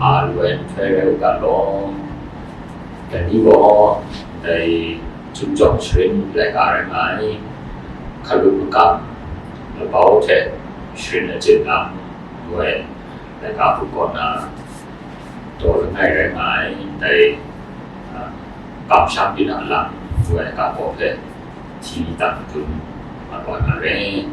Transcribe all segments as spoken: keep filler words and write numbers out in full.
a lu ai nhtoi rai u ga law, dai ni gaw dai Chyum Jawng Sharin laika rai nga ai, Hkalup Makam Labau hte Sharin Achyin Lam ngu ai laika hku kaw na, taw langai rai nga ai, dai, a, Kamsham Myit A Lam ngu ai ga kaw hpe hti tam madun mat wa na re.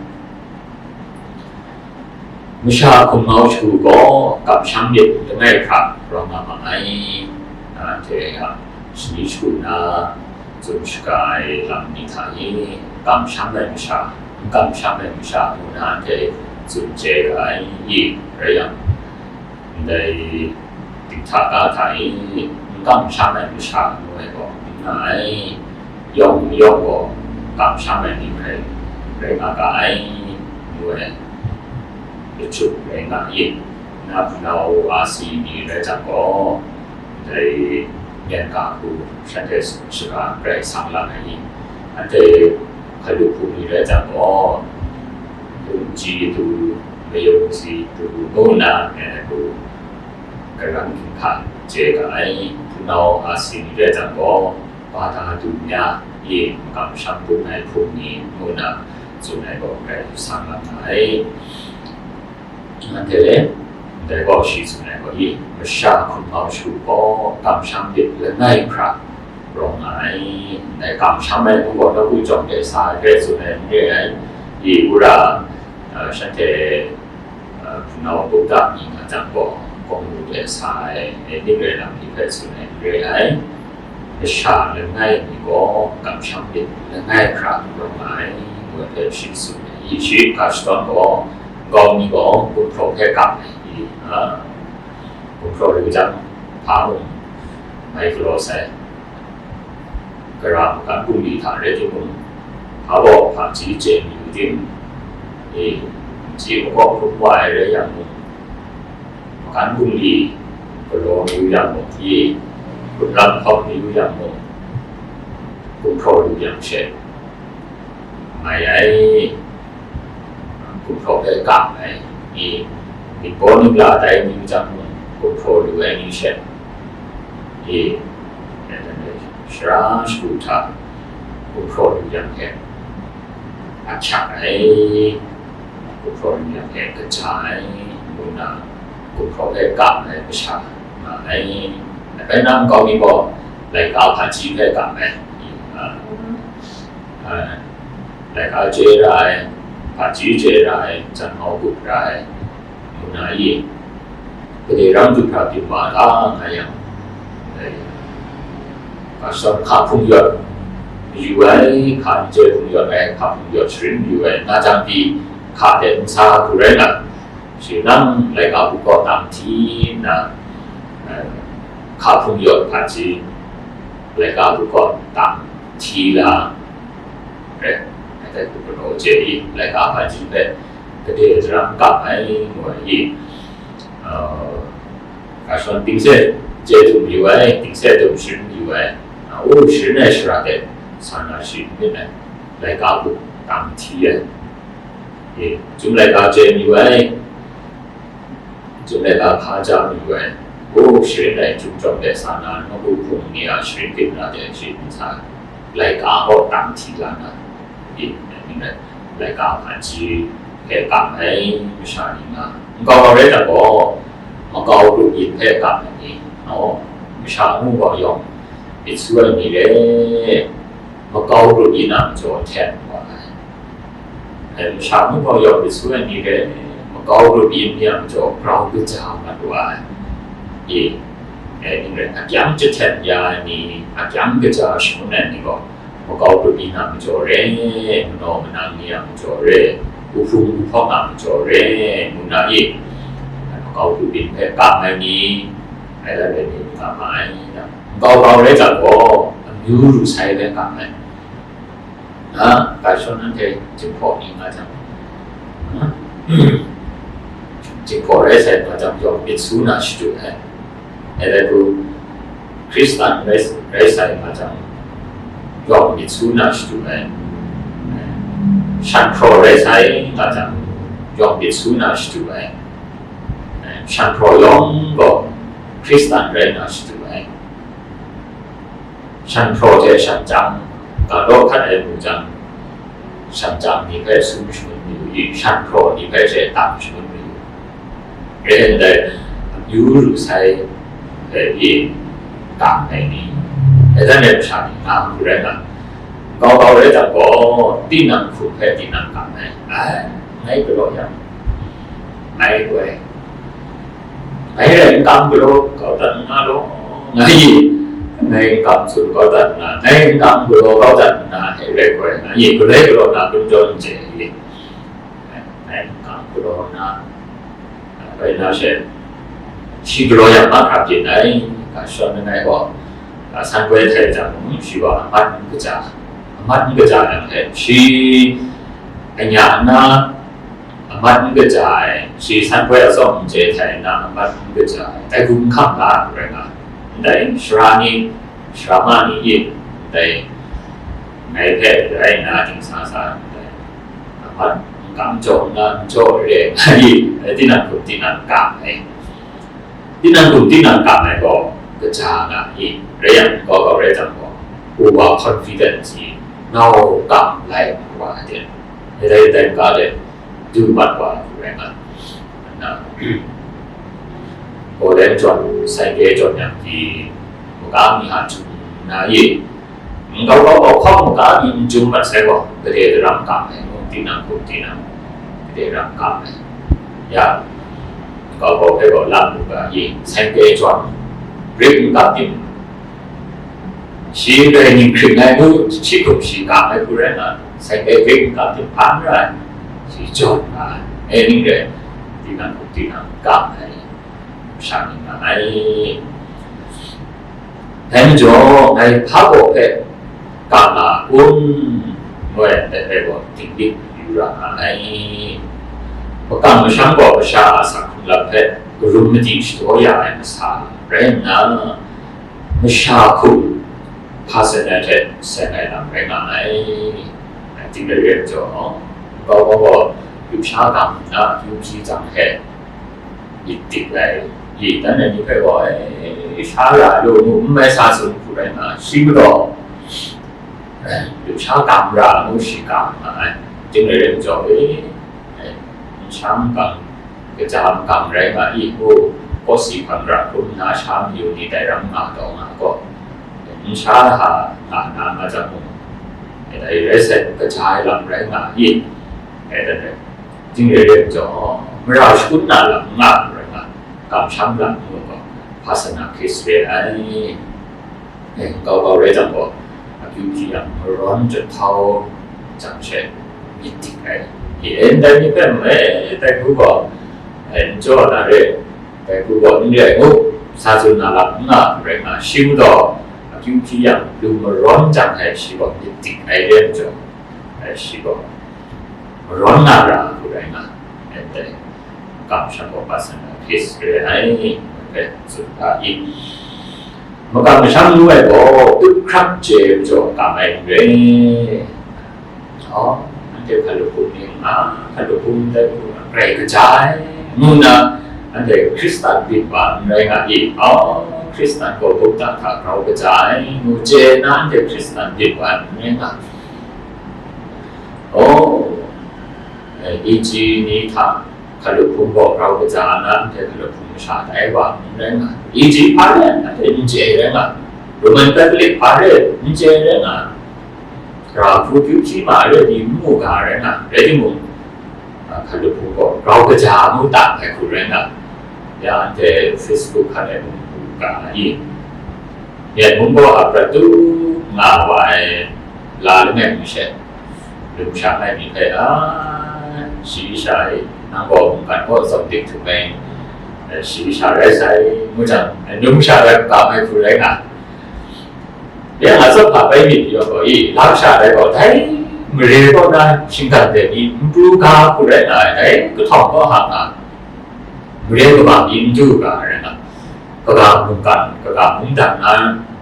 Masha hkum mau shagu gaw kamsham myit langai hkra rawng nga ma ai. Anhte a shani shagu na tsun shaga ai lam ni hta e, kamsham ai masha, n kamsham ai masha ngu na anhte tsun chye ga ai i, rai yang, ndai dikta ga hta e, n kamsham ai masha ngu ai gaw n nga ai, yawng yawng gaw kamsham ai ni hkrai rai nga ga ai, ngu ai lachyum rai nga i, na hpunau a si ni rai jang gaw, dai myen ga hku shanhte shaga grai sang lang ai i, anhte hkalup hku ni rai jang gaw, lungji du, mayung si du ngu nna myen ai hku karan hkinghka chye ga ai. Hpunau a si ni rai jang gaw, bada du nya i, makam shang bung ai hpung ni ngu nna tsun ai gaw grai sang lang nga ai. Anhte ndai gaw shi tsun ai gaw i, masha hkum mau shagu gaw kamsham myit langai hkra rawng nga ai. Ndai kamsham ai hku gaw nawku jawng de sa ai hpe tsun ai n re ai. I, wora, a, shanhte, a, hpunau Buddha mying a jang gaw, kawng lu de sa ai, e, ning rai lam ni hpe tsun ai n re ai. Masha langai mi gaw kamsham myit langai hkra rawng nga ai, ngu ai hpe shi tsun ai. I shi ga shadawn gaw, nkau mi gaw gumhpraw hpe kam ai, i, a, gumhpraw lu jang, hpa mung mai galaw sai, gara makan bungli hta rai timung, hpa baw hpaji chye mi u tim, i, nji makawp hkrum wa ai rai yang mung, makan bungli galaw mi u yang mung, i, hkut lam hkawm mi u yang mung, gumhpraw lu yang she, mai ai, gumhpraw hpe kam ai, i, myit baw ningla tai mi u jang mung, gumhpraw lu ai ni she, i, shara shagu hta gumhpraw lu yang hte, ahkyak ai, gumhpraw lu yang hte kaja ai, ngu nna gumhpraw hpe kam ai masha nga ai. Bai nang nkau mi gaw laika hpaji hpe kam ai, a, a, laika chye ra ai, hpaji chye ra ai, janmau gup ra ai, ngu na i, gade rang du hkra byin wa ga nga yang, dai, ga shadawn hka hpung yawt mayu ai, hka n chye hpung yawt ai, hka hpung yawt sharin mayu ai, nga jang pyi hka de n sa hku rai nga, shi nang laika hku kaw tang hti nna, eh, hka hpung yawt hpaji laika hku kaw tang hti la, rai, rai, hku galaw chye i, laika hpaji hpe gade daram kam ai, ngu ai i, uh, ga shadawn dingse chye dum yu ai, dingse dum sharin yu ai, uh, u sharin ai shara de sa na shi n myit ai, laika hku tang hti ai, i, Chyum laika chye yu ai, Chyum laika hka ja mayu ai, u sharin ai Chyum jawng de sa na, nawku hpung ni a sharin ginra de sharin n sa, laika gaw tang hti la na, i, myit ai, laika hpaji hpe kam ai masha ni nga, nkau rai jang gaw, makau grup yin hpe kam ai ni, naw, masha ngu gaw yawng myit su ai ni re, makau grup yin a majaw hten wa ai. Dai masha ngu gaw yawng myit su ai ni rai, makau grup yin ni a majaw grau kaja mat wa ai. I, e, ning rai, akyang jahten ya ai ni, akyang kaja shangun ai ni gaw, makau grup yin a majaw re, manaw manang ni a majaw re, uhpung uhpawng a majaw re, ngu na i, makau grup yin hpe kam ai ni, ai rai ni nga ma ai, nkau kau rai jang gaw, amyu ru sai hpe kam ai. Na, ga shadawn anhte Jinghpaw ni nga jang, na, Jinghpaw rai sai nga jang, yawng myit su na shadu ai. Dai rai hku, Hkristan rai, rai sai nga jang, yawng myit su na shadu ai. Shan hpraw rai sai nga jang, yawng myit su na shadu ai. Shan hpraw yawng gaw, Hkristan rai nna shadu ai. Shan hpraw hte shan chyang, ga law hkat ai mu jang, shan chyang ni hpe sum shangun mayu i, shan hpraw ni hpe she tam shangun mayu. Rai ndai, amyu ru sai hpe i, tam ai ni, dai dan ai masha ni nga hku rai nga, nkau kau rai jang gaw, tinang hkum hpe tinang kam ai, ai, ngai galaw yang, ngai gaw ai. Ngai rai n kam galaw kau dat n nga law, ngai, ngai n kam tsun kau dat n nga, ngai n kam galaw kau dat n nga, hte rai gaw ai, ngai, galoi galaw na kun jaw n chye ai, ngai n kam galaw na, rai na she, shi galaw yang mahkra byin ai, ga shadawn langai gaw, a, san koi htai jang, shi wa amat n kaja, amat n kaja yang hte, shi anya nna, amat n kaja ai, shi san koi atsawm n chye htai nna, amat n kaja ai, dai hkum hkam la ai rai nga, ndai sara ni, sara ma ni yin, ndai ngai hpe rai nna dingsa sa ndai, amat n kam jaw nna, n jaw re ai, tinang hkum tinang kam ai. Tinang hkum tinang kam ai gaw, kaja nga i, rai yang, nkau kau rai jang gaw, overconfidence i, nau kam lai wa ai hte, dai dai ga de, du mat wa ai hku rai nga, nna, gaw dan jawn, sai kye jawn yang di, maga mi a htum na i, nkau kau kau hkawm maga mi n jum mat sai gaw, gade daram kam ai, mung tinang hkum tinang, gade daram kam ai. Ya, nkau kau hpe gaw lam lu ga i, sai kye jawn, rik n kam tim, shi grai ning hkring ai ngu, shi hkum shi kam ai hku rai nga, sai kye rik n kam tim hpa n rai, shi jawn nga ai, e ning rai, tinang hkum tinang kam ai, sha ning nga ai. Dai majaw, ngai hpa baw hpe ga nga kun, ngu ai ndai hpe gaw, dinglik yu ra nga ai. Makam masham gaw masha a asak hkrung lam hpe karum madi shadaw ya ai masa rai nna, masha hkum hpa seng ai hte seng ai lam rai nga ai. Dai ting rai rai majaw, nkau kau gaw, yu sha gam nna, yu hpyi jang hte, myit dik ai, i dan ai ni hpe gaw, e, sha ra ai lu mu, n mai sa tsun hku rai nga, shi majaw, e, lu sha kam ra ai mu, shi kam nga ai, ting rai rai majaw, e, e, n sha n kam, kaja n kam rai nga i, u, kawsi hpang ra hkrum nna sha mayu ni dai ram nga taw nga gaw, n sha hta nga na nga jang mung, e, dai rai sai, kaja ai lam rai nga i, e, dan rai. Ting rai rai majaw, mara shakut na lam n nga lu rai nga, kamsham lam n lu gaw, hpa sa na hkris re ai. E, nkau kau rai jang gaw, akyu hpyi yang marawn jahtau jang she myit dik ai. E, ndai ni hpe mai, dai hku gaw, e, n jaw na re, dai hku gaw n re ai mu, sa tsun na lam n nga lu rai nga, shi majaw, akyu hpyi yang lu marawn jang hte shi gaw myit dik ai re majaw, e, shi gaw marawn na ra lu rai nga, e, dai kamsham gaw hpa sa na hkris re ai, ngu hpe tsun ga i. Makam masham ngu ai gaw, tup hkrap chye majaw kam ai n re. Aw, anhte hkalup hpung ni nga, hkalup hpung ndai hpung grai kaja ai, ngu nna, anhte Hkristan byin wa n rai nga i. Aw, Hkristan gaw bungta hta grau kaja ai, ngu chye nna, anhte Hkristan byin wa n rai nga. Aw, e, Eji ni hta hkalup hpung gaw grau kaja nna, anhte hkalup hpung masha tai wa n rai nga. Eji hpa re, anhte n chye rai nga. Roman Catholic hpa re, n chye rai nga. Gara hku kyu hpyi ma re, di n mu ga rai nga. Rai timung, a, hkalup hpung gaw grau kaja mu ta ai hku rai nga. Ya, anhte Facebook hkan e mung mu ga i. Myit mung gaw a prat tu nga wa ai la langai mi she, lung sha ai mi hpe, a, shayi sha e, nang gaw mungkan kaw tsawm dik htum ai, e, shayi sha rai sai, ngu jang, e, lung sha rai hkam ai hku rai nga. Ya, nga tsawp hpa bai myit yaw gaw i, lam sha rai gaw, dai mare kaw na shinggan de ni n pru ga hku rai nga ai, dai kahtawng kaw hang nga, mare kaba pyi n du ga rai nga, kaga mungkan, kaga mungdan na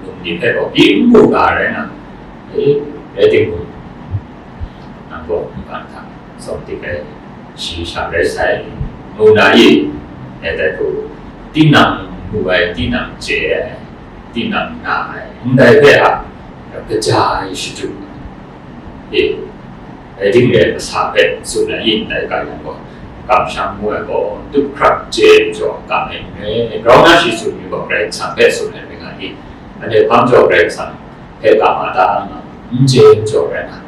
mung ni hpe gaw pyi n mu ga rai nga, e, rai timung, nang gaw mungkan hta tsawm dik ai, shayi sha rai sai, ngu na i, e, dai hku, tinang Ngu ai, tinang chye ai, tinang na ai, ndai hpe a, kaja ai shadu, e, dai ting re ai masa hpe tsun ai i, ndai ga yang gaw, kamsham ngu ai gaw, tup hkrap chye ai majaw kam ai n re, grau na shi tsun mi gaw, Karai Kasang hpe tsun ai ring ai i, anhte hpang jaw Karai Kasang hpe kam a ta nga, n chye ai majaw rai na,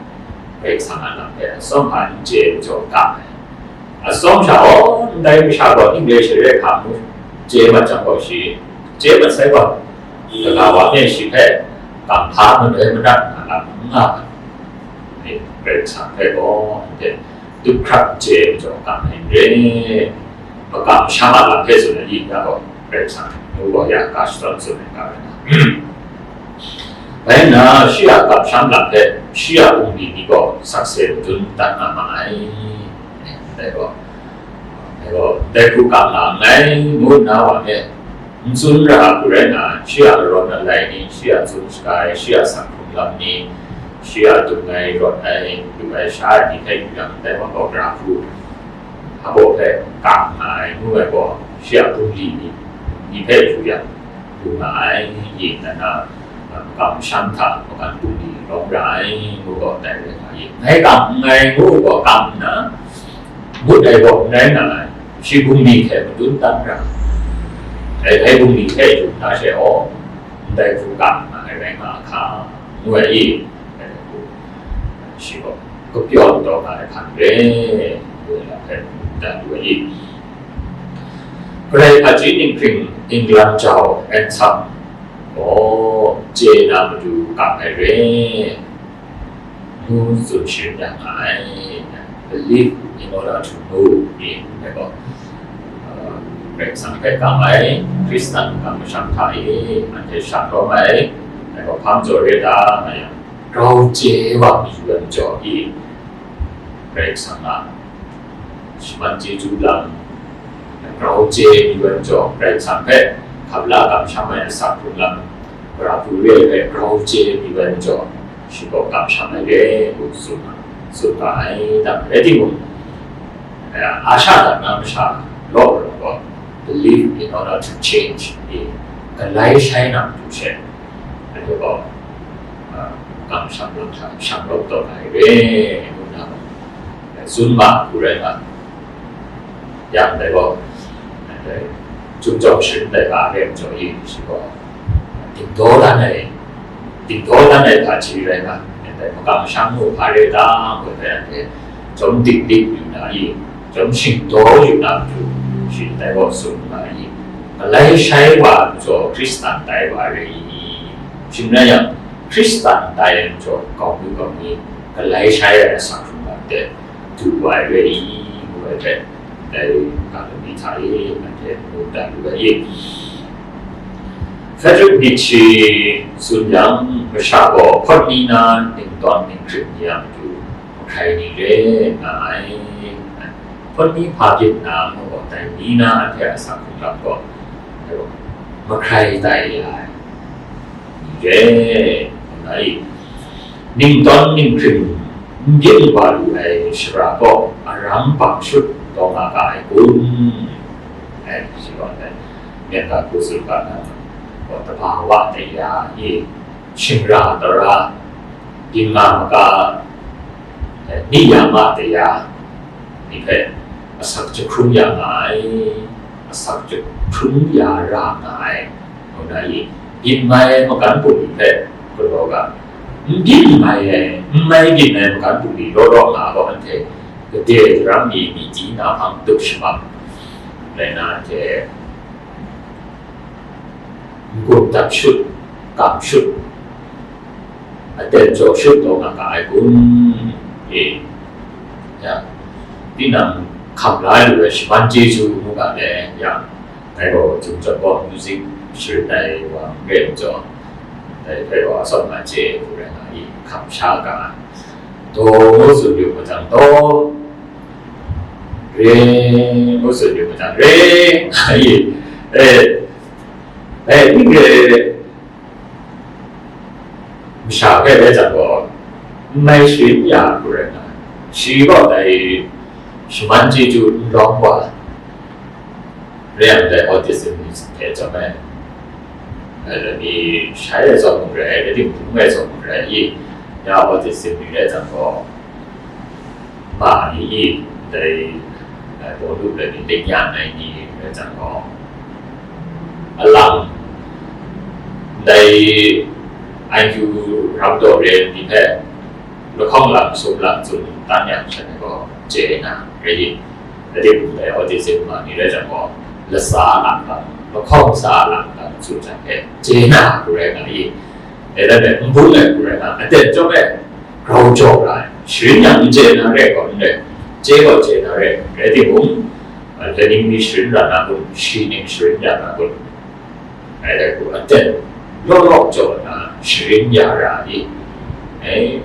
Karai Kasang a lam hpe atsawm hpa n chye ai majaw kam ai. Atsawm sha gaw, ndai masha gaw English re hkam mu, chye mat jang gaw shi, chye mat sai gaw, kaga wa hpe shi hpe kam hpa madoi madat na lam n nga ai. Karai Kasang hpe gaw, anhte tup hkrap chye ai majaw kam ai n re, makam masham a lam hpe tsun ai i, ya gaw, Karai Kasang ngu gaw ya ga shadawn tsun ai ga rai na. Bai nna, shi a kamsham lam hpe, shi a bungli ni gaw sakse madun dat nga ma ai. Dai gaw, dai gaw, dai hku kam nga nngai, ngu nna wa hpe, n tsun ra ai hku rai nna, shi a arawn alai ni, shi a tsun shaga ai, shi a sak hkrung lam ni, shi a dung ai, rawt ai, lu ai, sha ai ni hpe yu yang, dai wa gaw, gara hku, a baw hpe kam nga ai, ngu ai gaw, shi a bungli ni, ni hpe yu yang, lu nga ai, yin nna, makam masham hta, makan bungli lawm ra ai, ngu gaw, dai rai nga yin. Ngai kam nngai, ngu gaw, kam nna, ngut ai gaw, n rai nga ai, shi bungli hte madun dan ra, dai, dai bungli hpe yu nna she, aw, ndai hku kam nga ai rai nga a hka, ngu ai i, dai hku, shi gaw, kapyawn taw nga ai hkan re, ngu ai lam hpe, dan lu ai i. Karai hpaji ninghpring, England jau, Antham gaw, chye na matu kam ai re, ngu tsun sharin ya nga ai. Believe in order to know, ngu ai gaw, uh, Karai Kasang hpe kam ai, Hkristan kam masham hta e, anhte shanglawm ai, dai gaw hpang jaw re da nga yang, grau chye ai wa mayu ai majaw i, Karai Kasang a shaman chyeju lam, grau chye ai mayu ai majaw, Karai Kasang hpe hkap la kamsham ai asak hkrung lam, gara hku re ai hpe grau chye ai mayu ai majaw, shi gaw kamsham ai re, ngu tsun, tsun ga ai. Dang rai timung, a sha dat na masha law law gaw, believe in order to change, e, galai shai na matu she, anhte gaw, a, kamsham lam hta shanglawm taw na ai re, ngu nna, tsun ma hku rai nga, yang dai gaw, dai, Chyum Jawng Sharin dai ga re ai majaw i, shi gaw, dingdaw dan ai, dingdaw dan ai hpaji rai nga, dai makam masham mu hpa re ta, ngu ai hpe anhte, chyawm dik dik yu na i, chyawm shingdaw yu na matu, shi dai gaw tsun nga i, galai shai wa majaw Hkristan tai wa re i, shing rai yang, Hkristan tai ai majaw, kau mi kau mi, galai shai ai asak hkrung lam de, du wa ai re i, ngu ai hpe, dai ga lami hta e, anhte mu dat lu ai i. Frederick Nietzsche tsun yang, masha gaw hpawt ni na ningtawn ninghkring ni a matu, mahkrai ni re nga ai. Hpawt ni hpa byin na, ngu gaw, dai ni na anhte a asak hkrung lam gaw, mahkrai tai ya ai ni re, ngu nga i. Ningtawn ninghkring n byin wa lu ai shara gaw, aram bang shut taw nga ga ai kun? Ai, shi gaw ndai, myen ga hku tsun ga na, gaw, tabawa taya i, shingra tara, byin nga maka, ai, ni ya ma taya, ni hpe asak jahkrung ya nga ai, asak jahkrung ya ra nga ai, ngu na i, byin mai makan bungli hpe galaw ga, n byin mai ai, n mai byin ai makan bungli law law nga gaw, anhte gade daram mi myi di na hpang tup shamang rai na, anhte n-gun dap shut, kam shut, aten jaw shut taw nga ga ai kun? E, ya, tinang hkam la lu ai shaman chyeju ngu ga le, ya, dai gaw Chyum Jawng gaw music sharin ai wa n re majaw, dai hpe gaw atsawm nga chye ai hku rai nga i, hkam sha ga ai. Daw ngu tsun yu majaw, daw, re ngu tsun yu majaw, re nga i, e, e, ning re, masha hpe rai jang gaw, n mai sharin ya hku rai nga, shi gaw dai shaman chyeju n lawm wa, Rai yang dai autism ni hte chyawm ai, eh, lami shai ai zawn mung rai, rai timung bung ai zawn mung rai i, ya autism ni rai jang gaw, ma ni i, dai, eh, bawlu lami lingyan ai ni rai jang gaw, alang, dai I Q ram daw re ni hpe lahkawng lam, sum lam, tsun tan yang shan ai gaw chye na rai i. Rai timung, dai autism ma ni rai jang gaw, lasa a lam, lahkawng sa a lam, tsun jang hpe chye na hku rai nga i. Dai lam e, n bung ai hku rai nga, aten chyawm e, grau jaw ra ai, sharin yang n chye na re ai gaw n rai, chye gaw chye na re ai, rai timung, laning mi sharin ra na kun, shi ning sharin ra na kun, ngai dai hku aten law law jaw na sharin ya ra i. Ngai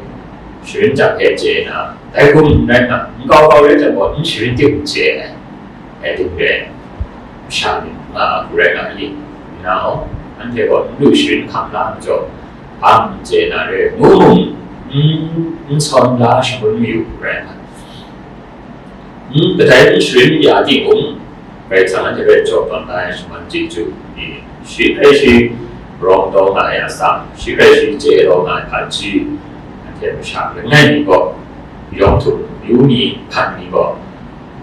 sharin jang hpe chye na, dai hkum n rai nna, nkau kau rai jang gaw, n sharin ting n chye ai, ngai ting re ai, masha ni nga hku rai nga i. Nau, anhte gaw n lu sharin hkam la majaw, hpa n chye na re, ngu mung n, n sawn la shangun mayu hku rai nga. N kadai n sharin ya timung, Karai Kasang anhte hpe jaw tawn ai shaman chyeju ni, shi hkrai shi rawng taw nga ai atsam, shi hkrai shi chye taw nga ai hpaji, anhte masha langai mi gaw, yawng htum yu mi hpan mi gaw,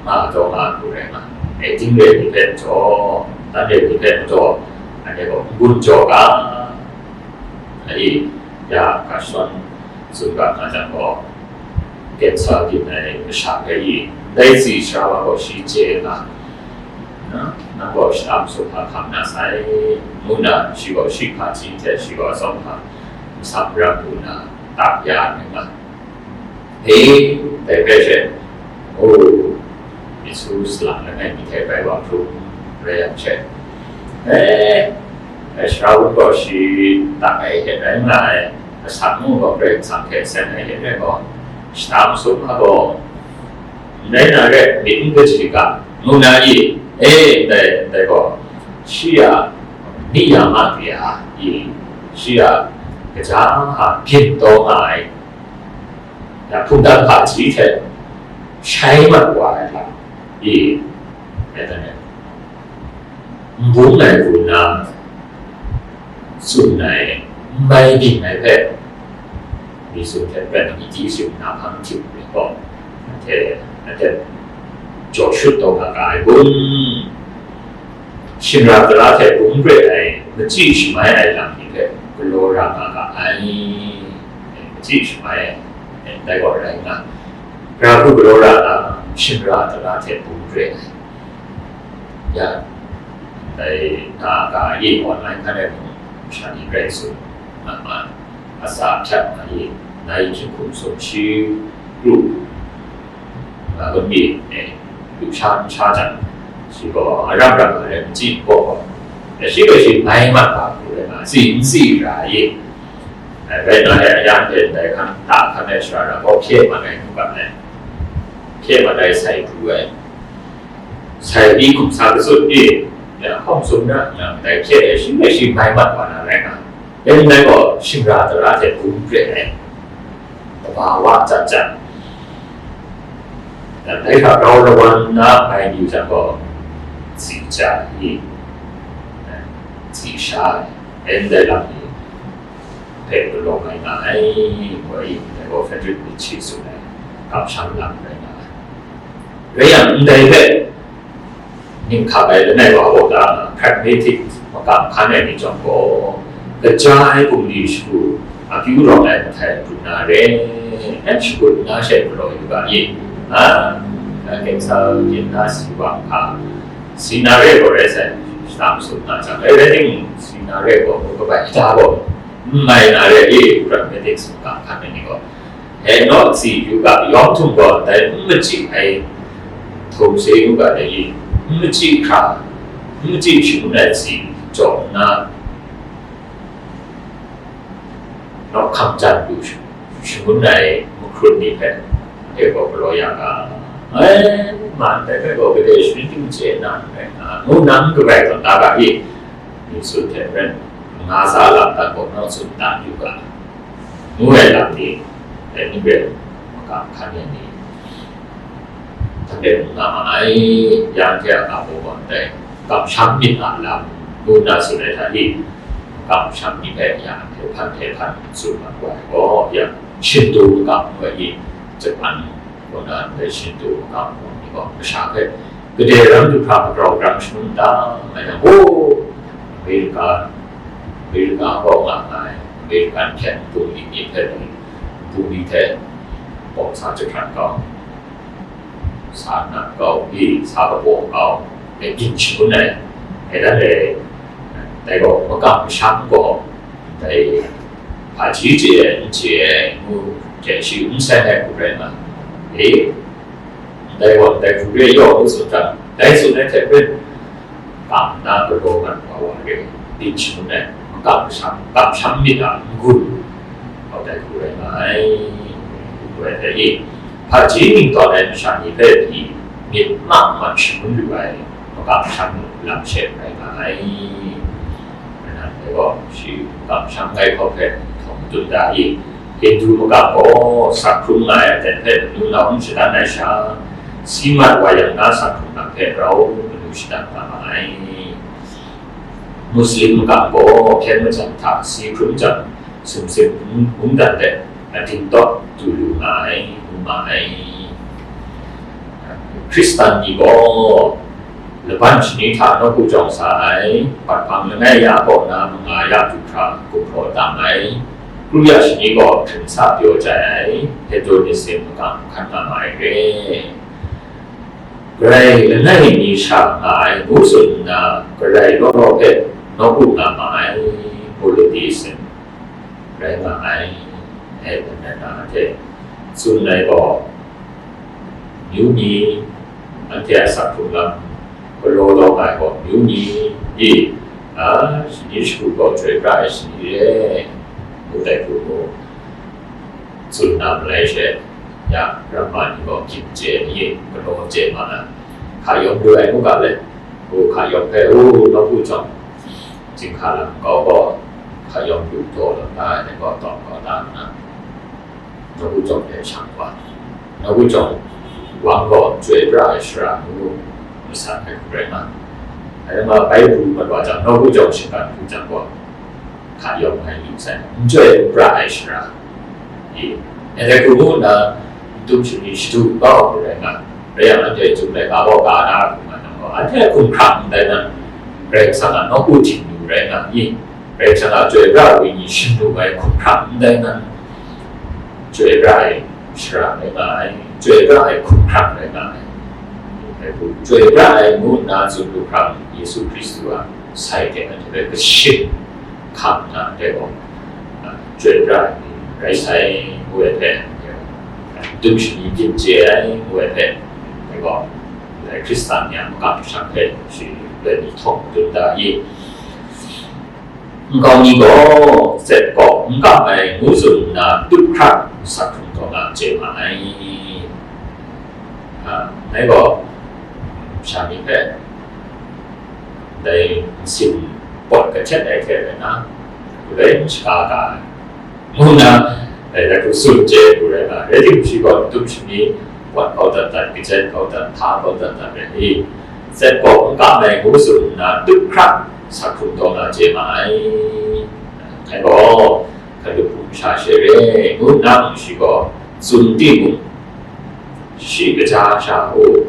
nga taw nga ai hku rai nga, ngai ting re ni hpe majaw, dan re ni hpe majaw, anhte gaw n-gun jaw ga, a i, ya ga shawn tsun ga nga jang gaw, kensa byin ai masha hpe i, ndai tsi sara wa gaw shi chye nga, na, nang gaw shata masum hpa hkam na sai, ngu nna shi gaw shi hpaji hte shi gaw atsawm hpa masam ram lu nna, tap ya ai nga. E, dai hpe she, o, myit su salang langai mi hte bai wa hkrum rai yang she, e, Sara wun gaw shi tak ai hte rai nga ai, asak mung gaw Karai Kasang hte seng ai hte rai gaw, shata masum a gaw, ndai na re, myit n kaji ga, ngu na i, e, ndai, ndai gaw, shi a, ni ya ma pyi a i, shi a, kaja hpa byin taw nga ai, ya hpungdan hpaji hte shai mat wa ai lam i, rai dan ai. N bung ai hku nna, tsun ai, n mai byin ai hpe, mi tsun hte pren ai, myi sum na hpang htim ai gaw, anhte, anhte jaw shut taw nga ga ai kun? Shingran tara hte bung re ai, machyi shamai ai lam ni hpe galaw ra nga ga ai. Machyi shamai ai, dai gaw rai nna, gara hku galaw ra na, shingran tara hte bung re ai. Ya, dai na ga e online hkan ai mung, masha ni rai tsun nga ma ai, aza hpyak nga e, nai hkying hkum sum shi lu, nga gun mi, e, lu sha n sha jang, shi gaw a ram ram nga rai, n chyi n gaw gaw, ya shi gaw shi mai mat ga hku rai nga, tsi n tsi ra e. Rai nna, e, a yan hte ndai hkan, ta hkan ai shara gaw hpye mat ai hku ga ai, hpye mat ai sai pru ai. Sai pyi hkum sa katsun pyi, ya, hkawng sum na, ya, ndai hkye e shi hpe shi mai mat wa na rai nga, dai ndai gaw, shingran tara hte bung re ai, kaba wa jat jat, ya, dai hta grau lawan nna mai yu jang gaw, tsi ja i, tsi sha ai, ndai lam ni hpe galaw mai nga ai, ngu ai, dai gaw Frederick Nietzsche tsun ai, kamsham lam rai nga ai. Rai yang, ndai hpe, ning hkap ai langai wa gaw da nga, pragmatic makam hkan ai ni chyawm gaw, kaja ai bungli shagu, akyu rawng ai mahtai pru na re, n shagun na she galaw yu ga i, a, a, kengsa yin na si wa hka, si na re gaw rai sai, shata masum na jang, rai rai timung, si na re gaw, kabai hta gaw, n mai na re i, pragmatic makam hkan ai ni gaw, He naw tsi yu ga, yawng htum gaw dai n machyi ai htum se yu ga dai i, n machyi hkra, n machyi shangun ai tsi jaw nna, nawk hkam jan lu shangun ai mahkrun ni hpe, anhte gaw galaw ya ga, ai, ma ndai hpe gaw gade sharin ting chye na n rai nga, ngu nna n kabai tawn da ga i, Myit sun hte maren, nga sa lam dan gaw nawng tsun dan yu ga, ngu ai lam ni, dai ni hpe makam hkan ai ni, htan de mung nga ma ai, yang hte a nga baw gaw ndai, kamsham myit a lam, ngu nna tsun ai hta e, kamsham ni hpe ya hte hpan hte hpan tsun mat wa ai gaw, ya, Shinto makam ngu ai e, Japan kaw na ndai Shinto makam gaw ni gaw masha hpe kadai ram du hkra magrau grang shangun da nga yang, o, Amerika, Amerika kaw nga ai, American hte bungli ni hpe, bungli hte bawng sa jahkrat kau, sa nat kau, i sa kabaw kau, e, byin shangun ai, e, dan e, dai gaw makam masham gaw, dai hpaji chye ai, n chye ai, ngu hte shi n seng ai hku rai nga, e, dai gaw, dai hku re yaw ngu tsun jang, dai tsun ai hte hpe, kam na galaw mat wa wa re, byin shangun ai, makam masham, kamsham myit a n-gun, hkau dai hku rai nga ai, ngu ai dai e, hpaji ning tawn ai masha ni hpe pyi myit ma mat shangun lu ai, makam masham lam she rai nga ai. Rai nna dai gaw, shi makam masham ngai hkawk hpe htawng tun da i, Hindu makam gaw sak hkrum nga ai aten hpe manu nau n shadan ai sha, si mat wa yang na sak hkrum lam hpe rau manu shadan nga ma ai. Muslim makam gaw hpyen majan hta si hkrum jang, sumsing mungdan de, a, dingtawt du lu nga ai, ngu ma ai. Hkristan ni gaw laban shani hta nawku jawng sa ai, bat hpang langai ya kaw na manga ya du hkra gumhpraw tam ai, kru ya shani gaw hkring sa pyaw jai ai, Hedonism makam hkan nga ma ai re. Karai langai mi sha nga ai ngu tsun nna, karai law law hpe nawku nga ma ai, Polytheism rai nga ai, e, nna na hte tsun ai gaw, amyu ni, anhte a sak hkrung lam galaw lawm ai gaw, amyu ni, i, a, shani shagu gaw chyoi pra ai shani re, ngu dai hku mu. Tsun na malai she, ya, ramma ni gaw byin chye ai ni, galaw chye ma ai, hka yawng lu ai ngu ga let, u hka yawng hpe, u, nawku jawng, chyinghka lam kau gaw, hka yawng lu taw lam da ai, dai gaw tawng kau da nna, nawku jawng hpe shang wa, nawku jawng wang gaw chyoi pra ai shara ngu masat ai hku rai nga, ai, bai pru mat wa jang, nawku jawng shinggan hku jang gaw, hka yawng ai yu sai, n chyoi n pra ai shara, i, e, dai hku ngu nna, n tum shani shadu kau ai rai nga, rai yang, anhte Chyum laika gaw ka na hku nga nang gaw, anhte hkumhkrang ndai nan, Karai Kasang a nawku htingnu rai nga i, Karai Kasang a chyoi pra ai wenyi shingnu ai hkumhkrang ndai nan, chyoi pra ai shara rai nga ai, chyoi pra ai hkumhkrang rai nga ai. Dai hku, chyoi pra ai ngu nna tsun lu hkra, Yesu Hkristu a sai hte anhte hpe kashin hkam nna, dai gaw, a, chyoi pra ai ni rai sai, ngu ai hpe, n tum shani byin chye ai, ngu ai hpe, dai gaw, ndai Hkristan ni a makam masham hpe shi loi mi htawng tun da i. Nkau mi gaw tsep kaw n kam ai ngu tsun nna, tup hkra sak hkrung taw na chye ma ai. A, dai gaw, sha ni hpe dai nsin pawt kahtet ai hte rai na, rai n shaga ga ai, ngu nna, dai hku tsun chye ai hku rai nga, rai timung, shi gaw n tum shani, pawt kau dat dat, kachyen kau dat, hta kau dat dat rai i, tsep kaw n kam ai ngu tsun nna, tup hkra sak hkrung taw na chye ma ai. Dai gaw, Hkalup hpung sha she re, ngu nna mung shi gaw tsun timung, shi kaja sha u,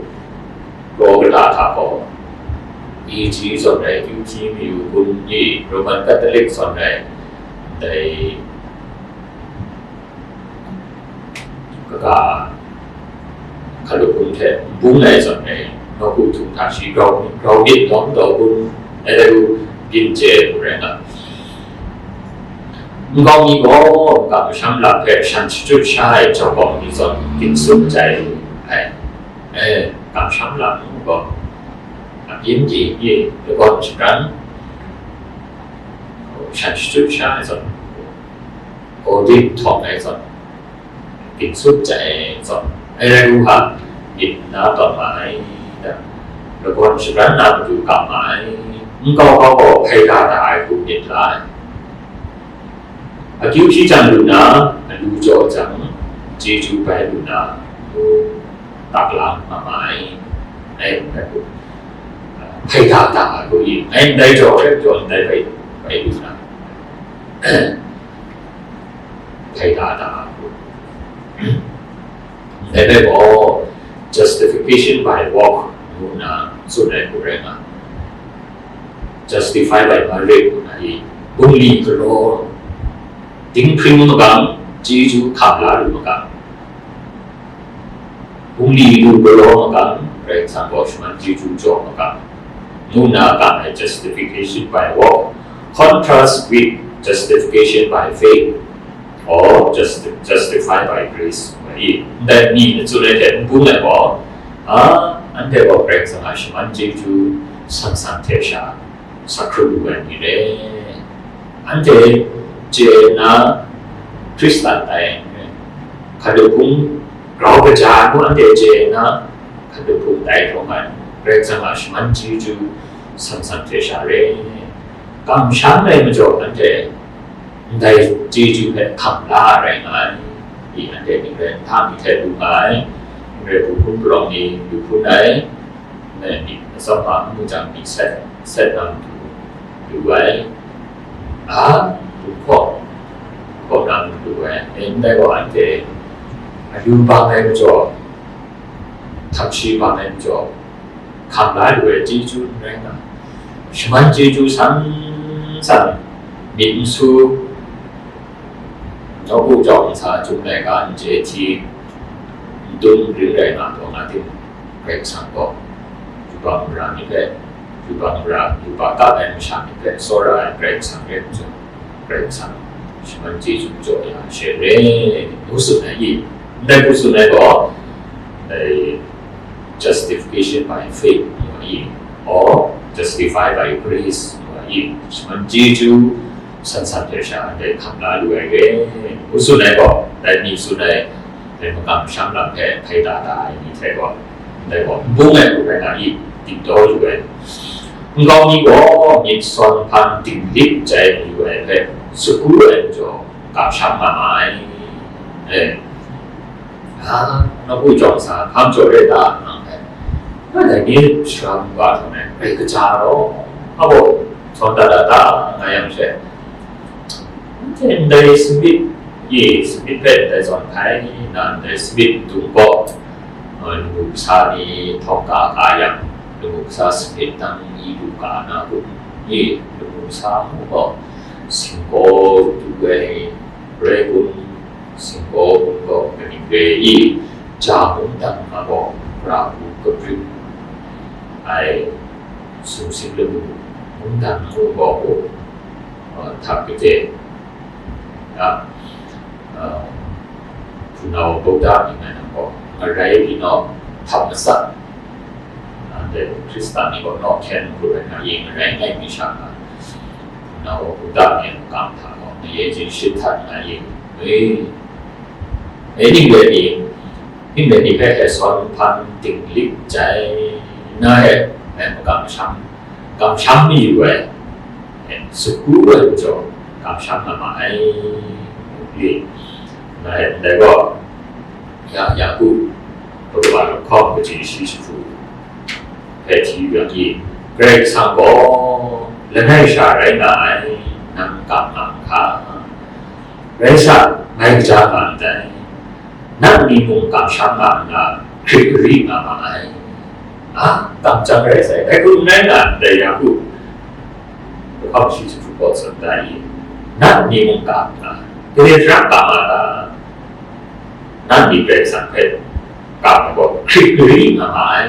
raw kata hta gaw, E G zawn rai, Q T mayu gun i, Roman Catholic zawn rai, ndai kaga hkalup hpung hte n bung ai zawn e, nawku htung hta shi grau, grau myit lawm taw bung ai, dai hku byin chye ai hku rai nga. Nkau mi gaw, kamsham lam hpe shan shachyut sha ai jau kawng ni zawn ginsup jai ai. E, kamsham lam gaw, abyin ting e lagawn shapran, shan shachyut sha ai zawn, Ordain htawng ai zawn, ginsup jai ai zawn, ai rai u hka, myit n na tawn ma ai, lagawn shapran na matu kam ma ai, nkau kau gaw hpai ga da ai hku myit la ai. Akyu hpyi jang lu na, alu jaw jang, chyeju bai lu na, tak la nga ma ai, ai, ai hku. hpai da da ai hku i, ngai ndai jaw hkrai jaw ndai bai, bai lu na, hpai da da ai hku. Ndai bai gaw, justification by work ngu nna tsun ai hku rai nga, justify by merit ngu nna i, bungli galaw, dinghpring magam, chyeju hkam la lu magam, bungli lu galaw magam, Karai Kasang gaw shaman chyeju jaw magam, ngu nna gang ai justification by work, contrast with justification by faith, or justi-, justified by grace, ngu ai. Ndai mi na tsun ai hte n bung ai gaw, a, anhte gaw Karai Kasang a shaman chyeju san san hte sha, sa hkrum lu ai ni re. Anhte chye nna Hkristan tai, hkatu hpung grau kaja ai hku anhte chye nna, hkatu hpung tai hkawm ai, Karai Kasang a shaman chyeju san san hte sha re. Kamsham ai majaw anhte ndai chyeju hpe hkam la ai rai nga ai. I anhte ning rai nhta mi hte lu nga ai, n rai hpu hpun palawng ni lu hpun ai, Ngai myit atsawm hpa n mu jang, myit set, set na matu lu ai, a, lu hkaw, hkaw na matu lu ai, e, ndai gaw anhte ayu bang ai majaw, htam shi bang ai majaw, hkam la lu ai chyeju n rai nga, shaman chyeju san san myit n su, nawku jawng nsa, chyum laika n chye hti, n dum ring rai nga taw nga tim, Karai Kasang gaw yubak mara ni hpe, yubak mara, yubak kap ai masha ni hpe tsawra ai Karai Kasang rai nhtawm, Karai Kasang shaman chyeju jaw ya she re, ngu tsun ai i, ndai hku tsun ai gaw, dai justification by faith ngu ai i, or justify by grace ngu ai i, shaman chyeju san san hte sha ndai hkam la lu ai re, ngu tsun ai gaw, dai mi tsun ai, dai makam masham lam hpe hpai da da ai ni hte gaw, ndai gaw n bung ai hku rai nga i, dingdaw lu ai. Nkau mi gaw myit sawn hpan dinglik chyai mayu ai hpe, sagu ai majaw, kamsham nga ma ai. E, a, nawku jawng sa, hkam jaw re ta, nang hpe. Ngai dai ni shara mungga htaw na rai kaja law, a baw, sawn da da da, nga yang she. Ndai Smit, ye, Smit hpe ndai zawn hkai nna, ndai Smit dung gaw, a, lamu kasa ni htawng ka ka yang, lamu kasa Smit nang i lu ka na kun, ye, lamu kasa mu gaw, singkaw du ai rai kun, singkaw kun gaw kaning re i, ja mungdan nga gaw, ra hku kabring ai, sumsing lamu mungdan ngu gaw, a, htak kade, a, a, hpunau Buddha mying ai nang gaw, ngarai pyi naw, htam matsat, a, ndai Hkristan ni gaw naw hkyen hkru ai hta e ngarai ngai mi sha nga, hpunau Buddha mying ai makam hta gaw, maye jin shit htat nga e, e, e ning de ni, Ning de ni hpe e sawn hpan dinglik chyai na e, e, kamsham, kamsham mayu ai, e, sagu ai majaw, kamsham nga ma ai, ngu li. Na e, ndai gaw, ya, Yaku, Pagaba lahkawng kaji shi jahku hpe hti yu yang i, Karai Kasang gaw langai sha rai nga ai, nang kam nga n hka. Rai sa, ngai kaja nga ndai. Nat ni mung kamsham nga nna, hkrit gari nga ma ai. A, kamsham rai sai, dai hku n rai nga ndai, Yaku. Lahkawng shi jahku gaw tsun da i, nat ni mung kam nna, gade jahram kam nga ta? Nat ni Karai Kasang hpe kam ai gaw, hkrit gari nga ma ai.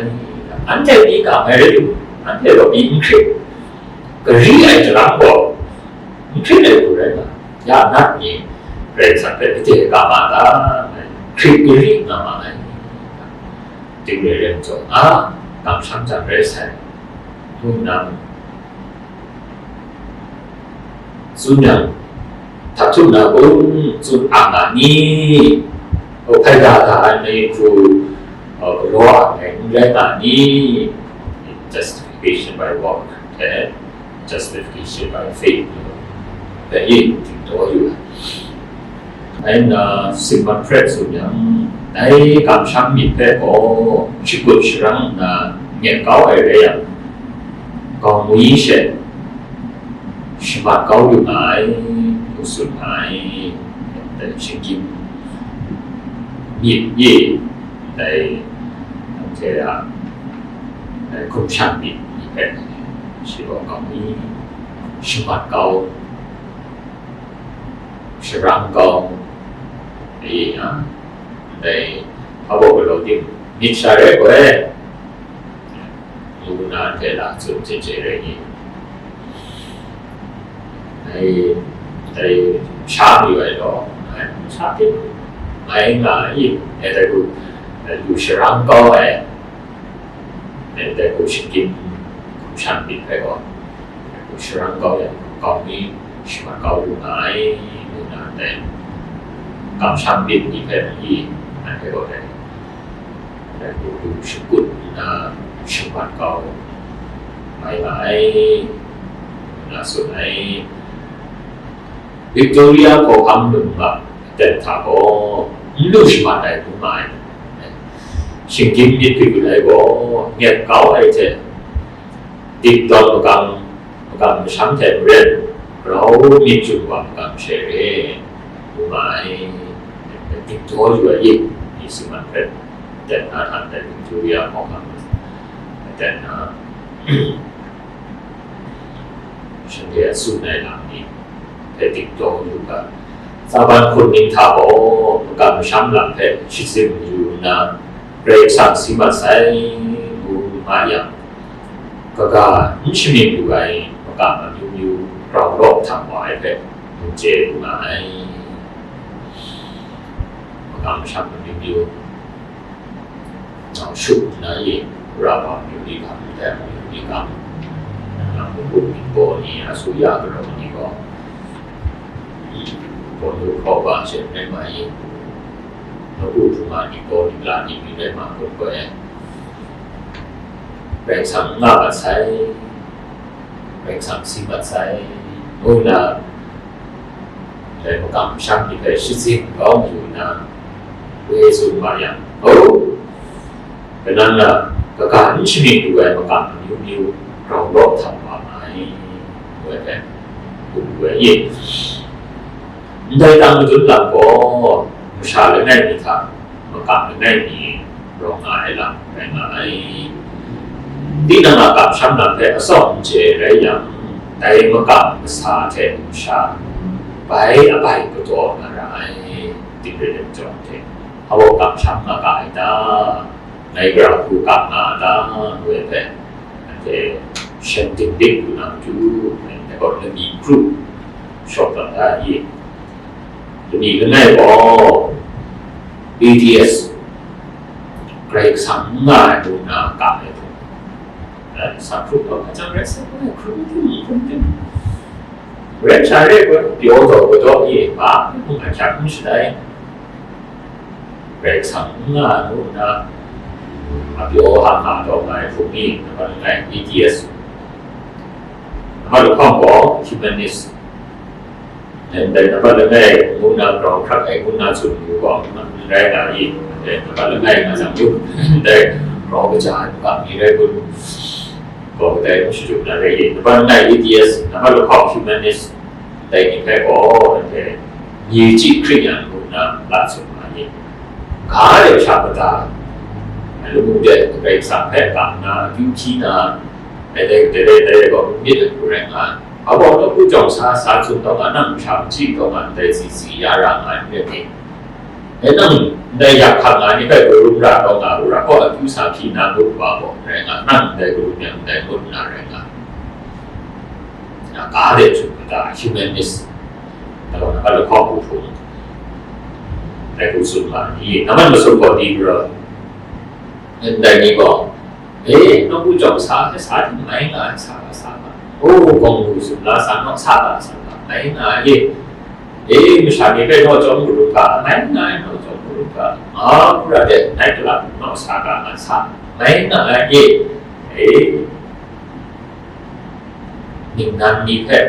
Anhte pyi kam ai rai timung, anhte gaw pyi n hkrit, gari ai jahram gaw, n hkrit ai hku rai nga, ya nat ni Karai Kasang hpe gade kam nga ta? Hkrit gari nga ma ai. Ting rai rai majaw, a, kamsham jang rai sai, ngu nna tsun yang, htak htum na kun tsun ang nga ni? Hpai da da ai mahku, a, galaw ang ai n rai nga ni? Justification by work hte justification by faith hpe e dingdaw yu ai. Dai nna, Simon Petru tsun yang, dai kamsham myit hpe gaw shakut sharang nna ngen kau ai rai yang, Kau ngwi she shamat kau lu nga ai, ngu tsun nga ai, dai shinggyim myit ye, dai, dai hte a, dai hkum shan myit ni hpe, shi gaw kau ngwi shamat kau, sharang kau, e, a, dai hpa baw galaw tim myit sha rai gaw e, ngu nna anhte la tsun hte hte rai ni. Dai, dai sha mayu ai law, dai sha tim mai nga i, e, dai hku, dai hku sharang kau ai, e, dai hku shinggyim hkum shan myit hpe gaw, dai hku sharang kau ai, kau mi shamat kau lu nga ai, ngu nna dai kamsham myit ni hpe i, anhte gaw dai, dai hku lu shakut nna shamat kau mai nga ai, ngu nna tsun ai. Victoria hkawhkam num ga aten hta gaw n lu shamat ai hku nga ai. Shinggyim myit hkrit gun ai gaw, nyet kau ai hte, dip tawn magam, magam masham hte maren, grau myit chyu wa magam she re, ngu nga ai. Dip daw yu ai i, ni si man hpe, aten na hta ndai Victoria hkawhkam aten na, shanhte a tsun ai lam ni hpe dip daw yu ga, tsaban hpun ning hta gaw, magam masham lam hpe shazim yu nna, Karai Kasang si mat sai, ngu nga yang, kaga n shamying lu ai magam amyu myu grau law htam wa ai hpe, n chye lu nga ai. Magam masham amyu myu, nau shup nna i, Rama myu ni hkam, Yuda myu ni hkam, nang mukut myit baw ni, Asuya karaw ni gaw, Pawlu hkawba she rai ma i, nawku hkrung a ni gaw, Nikola ni mi rai ma kun gaw e, Karai Kasang n nga mat sai, Karai Kasang si mat sai, ngu nna, dai magam masham ni hpe shazing kau yu nna, woi tsun ma yang, o, kanan na kaga n shamying lu ai magam amyu myu grau law htam wa nga ai, ngu ai hpe, ngu ai i. Ndai tang madun lam gaw, masha langai mi hta, magam langai mi rawng nga ai lam rai nga ai. Tinang a kamsham lam hpe atsawm n chye rai yang, dai magam masa hte masha bai abai kataw na ra ai, dingre ai jawng hte, hpa baw kamsham nga ga ai ta? Ngai gara hku kam nga a ta? Ngu ai hpe, anhte shan dinglik lu na matu, ngai gaw lami kru shawng tawn da i? Lami langai gaw, A D S, Karai Kasang n nga ai ngu nna kam ai hte, sa hkrup kau hkacang rai sa, hkrum tim, hkrum tim, rai sha rai gaw, pyaw taw kadaw i, hpa hpung ahkyak n shalai, Karai Kasang n nga ai ngu nna, a pyaw hkam nga taw nga ai hpung ni, nambat langai, A D S, nambat lahkawng gaw, humanist, ndai nambat langai ngu nna grau hkrat ai ngu nna tsun yu gaw, n rai nga i? Ndai nambat langai nga jang, ndai grau kaja ai makam ni rai kun? Gaw kadai n shadu na rai i? Nambat langai, A D S, nambat lahkawng, humanist, dai ni hpe gaw, ndai myi chyi hkrit yang ngu nna la tsun ma ni? Ga de sha kata, lamu de Karai Kasang hpe kam nna, akyu hpyi na, dai, dai, dai, dai, dai gaw n myit ai hku rai nga ai. Hpa gaw, nawku jawng sa, sa tsun taw nga, nang masha machyi taw nga, ndai zizi ya ra nga ai n rai ni? Dai nang ndai yak hkang nga ni hpe karum ra taw nga, wora gaw akyu sa hpyi na ngut wa gaw rai nga, nang ndai karum yang ndai ngut nna rai nga. Na ga de htum kata, humanist, na gaw, na ga lahkawng hku hpung, dai hku tsun ma ni? Nambat masum gaw, liberal, ndai ni gaw, e, nawku jawng sa ai, sa hte mai nga ai, sa ga, sa ga. O, gawngngu sumla sa naw, sa ga, sa ga, mai nga ai. E, masha ni hpe naw chyawm karum ga, mai nga ai, naw chyawm karum ga. A, hkra de, nai kala naw sa ga, nga sa, mai nga ai. E, ningnan ni hpe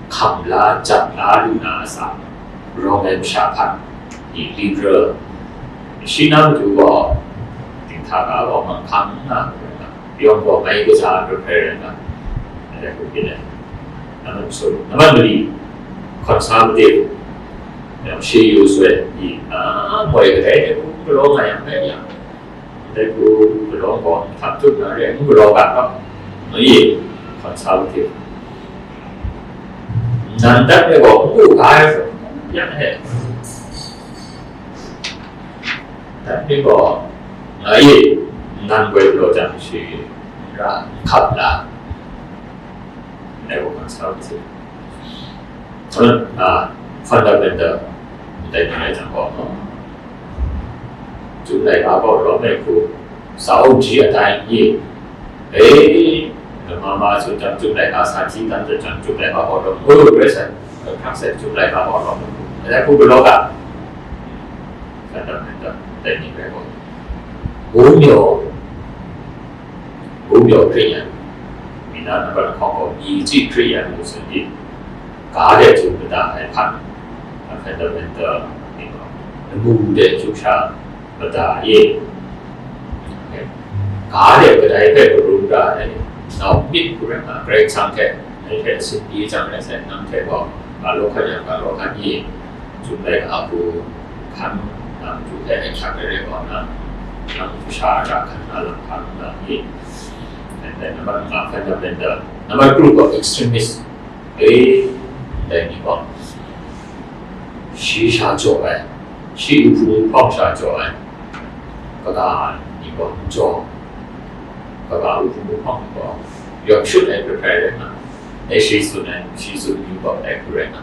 hkam la, jat la lu na a sa, rawng ai masha hkan, i, liberal, shi na matu gaw, dinghta ga gaw manghkang n nga ai rai nga, yawng gaw mai kaja ai hpe rai nga, Dai hku byin ai. Nambat masum, nambat mali, conservative, yang shi yu swe, i, a, moi kadai de hku galaw nga yang, bai yang, dai hku galaw gaw, hkap tut na re, n galaw ga gaw, i, conservative. Nan dat me gaw, n gu ga ai, yang he. Dat me gaw, nga i, nan goi galaw jang shi, n ra, n hkap la. Ndai gaw conservative. Hkun, a, fundamental, ndai ni rai jang gaw, Chyum laika gaw lawm ai hku, sa u ji a tai n ye? E, lama ma tsun jang, Chyum laika sa hti dan jang, Chyum laika gaw lawm, o, rai sai, hkrak sai, Chyum laika gaw lawm ai hku, ndai hku galaw ga. Fundamental, ndai ni rai gaw. Wu myaw, Wu myaw Hkristu yan, mi na nambat lahkawng gaw, i chyi Hkristu yan ngu tsun di, ga de htu mada ai hkan, a fundamental ni gaw, lamu de htu sha mada e, ga de kadai hpe karum ra ai, nau myit hku rai nga, Karai Kasang hte, dai hte sin pyi jang rai sai, nang hte gaw, ga law hkan yang, ga law hkan i, Chyum laika hku hkan na matu hpe ahkyak ai rai gaw na, nang htu sha ra hkan na lam hkan na i. And then nambat nga hkan na pen da, nambat kru gaw extremist. E, dai ni gaw, shi sha jaw ai, shi wuhpung wuhpawng sha jaw ai, kaga ni gaw n jaw, kaga wuhpung wuhpawng ni gaw yawk shut ai hpe hkrai rai nga, e, shi tsun ai, shi tsun ni gaw dai hku rai nga.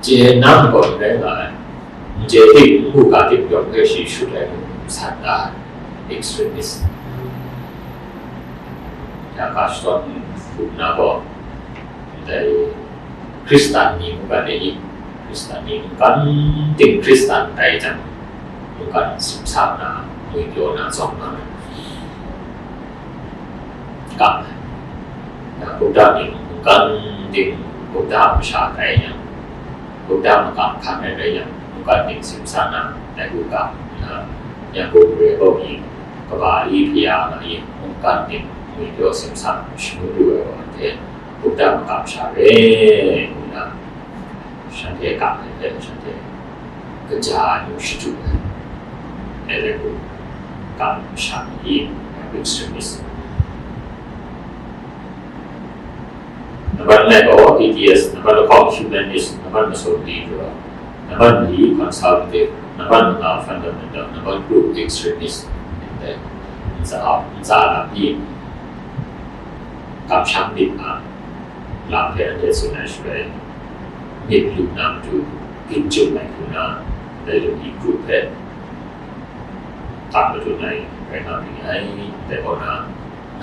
Chye nang gaw n rai nga ai, n chye ting, n mu ga ting yawng hpe shi shut ai, san da ai, extremist. Ya ga shadawn hku na gaw, ndai Hkristan ni mungkan e i, Hkristan ni mungkan ting Hkristan tai jang, mungkan simsa na, ngwi pyaw na, tsawm na, kam ai. Ya, Buddha mying mungkan ting, Buddha masha tai yang, Buddha makam hkan ai rai yang, mungkan ting simsa na, dai hku kam nna, yang hku re bau mying, kaba i hpya nga i, mungkan ting ngwi pyaw simsa shangun lu ai wa hte, Buddha makam sha re nna, shanhte kam ai hpe shanhte kaja ai nu shadu ai. Dai rai hku, kam sha ni, extremist. Nambat nai gaw atheist, nambat lahkawng humanist, nambat masum liberal, nambat mali conservative, nambat manga fundamental, nambat kru extremist. Dai, ntsa, ntsa lam ni, kamsham myit nga, lam hpe anhte tsun ai shaloi, myit lu na matu, ginjum ai hku na, dai lung hpe, kam matu nai rai nga mi ai, dai kaw na,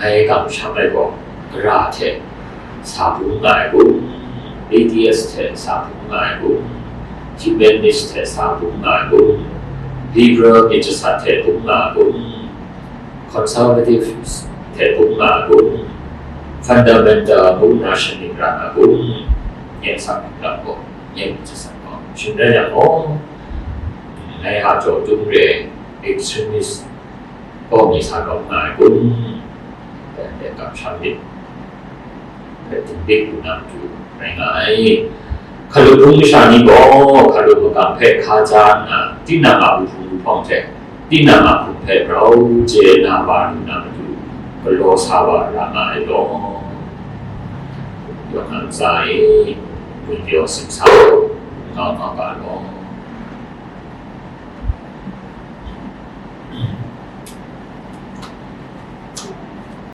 ngai kamsham ai gaw, gara hte sa bung nga ai kun, atheist hte sa bung nga ai kun, humanist hte sa bung nga ai kun, liberal myit jasat hte bung nga ai kun, conservative hte bung nga ai kun, fundamental ngu nna shaning ra nga ai kun, nye sa bung lam gaw, nye myit jasat gaw, shing rai yang gaw, ngai a jaw tum re, extremist, gaw mi sa rawng nga ai kun, dai hpe kamsham myit, hpe dingbik lu na matu rai nga ai. Hkalup bung masha ni gaw, hkalup makam hpe hkaja nna, tinang a wuhpung wuhpawng hte, tinang a hkum hpe grau chye na wa lu na matu, galaw sa wa ra nga ai law. Yawng a ntsa e, ngwi pyaw simsa, ngau ngau ga law.